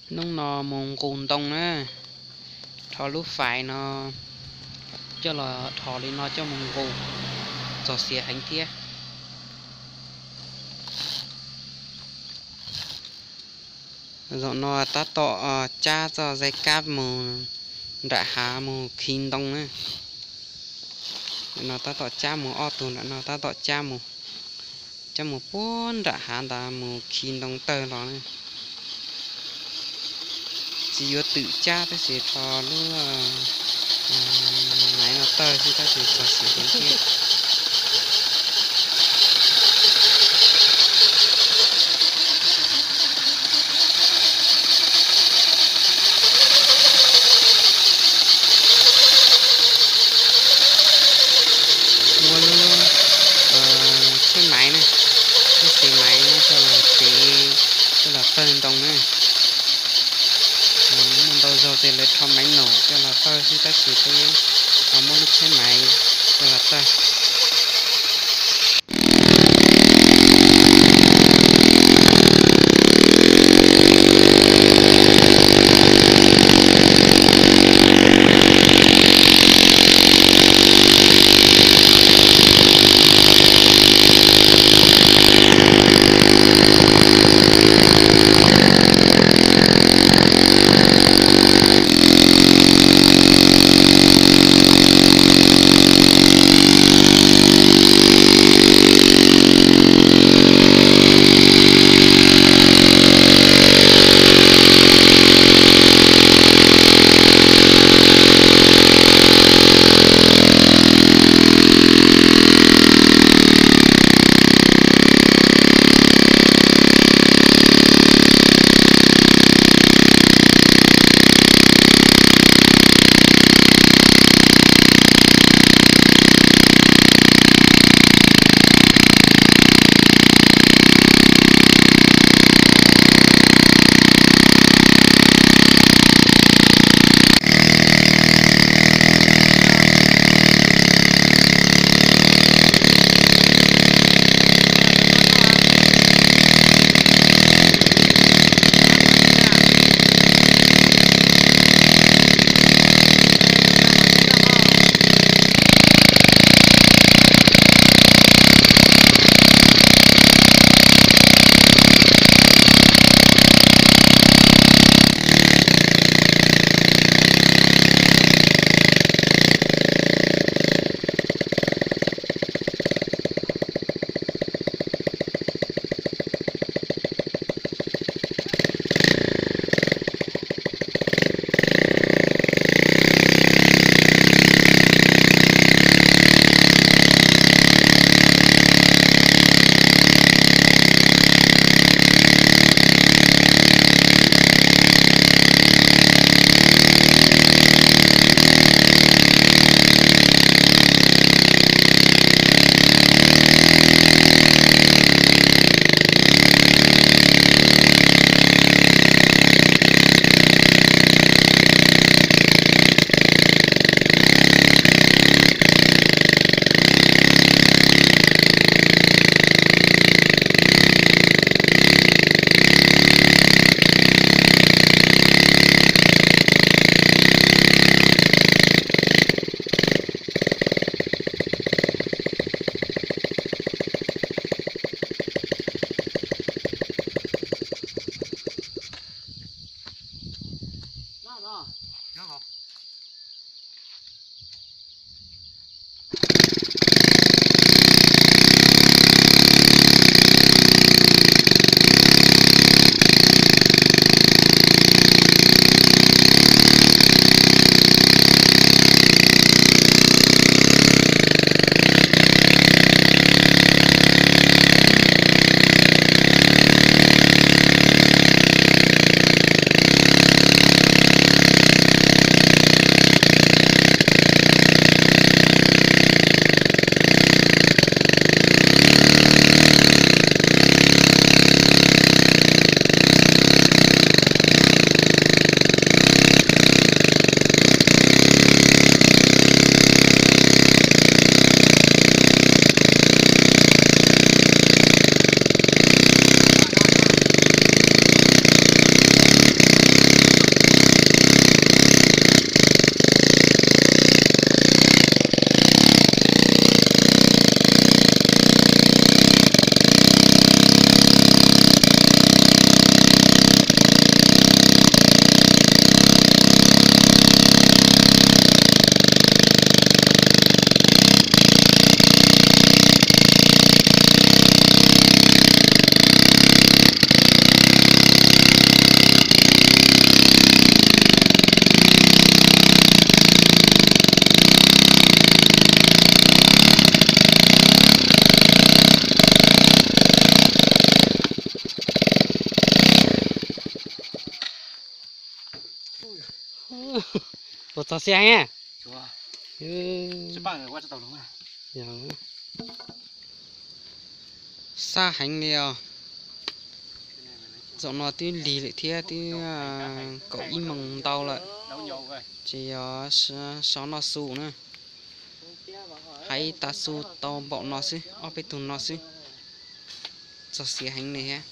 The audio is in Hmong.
Hnub no mus nqus ntoo na, rho lub fais no coj los dhos li no coj mus nqus, txog xiav heev thiab. Zaum no tab tom cab txoj zais kab mus nram hav mus khi ntoo na. Ntawm no tab tom cab mus, ob tug nram no tab tom cab mus, cab mus puag nram hav ntawd mus khi ntoo tawg los na. Tsis yuav twm cab tab sis rho lub maiv no tawg xwb tab sis txog xiav heev thiab. Muab lub tsheb maiv na, lub tsheb maiv no coj los tev, coj los tawg ntoo na. Muaj ntau zaug ces lawv rho maiv naum coj los tawg xwb tab sis peb ho muab lub tsheb maiv coj los tawg. Puas txog xiab heev? Sab heev li os. Zaum no twb lig lawm thiab, twb kaum ib moos ntau lawm. Ces yog sov noj su na. Hais tas su tau npaum no xwb, ob peb tug no xwb. Txog xiav heev li thiab.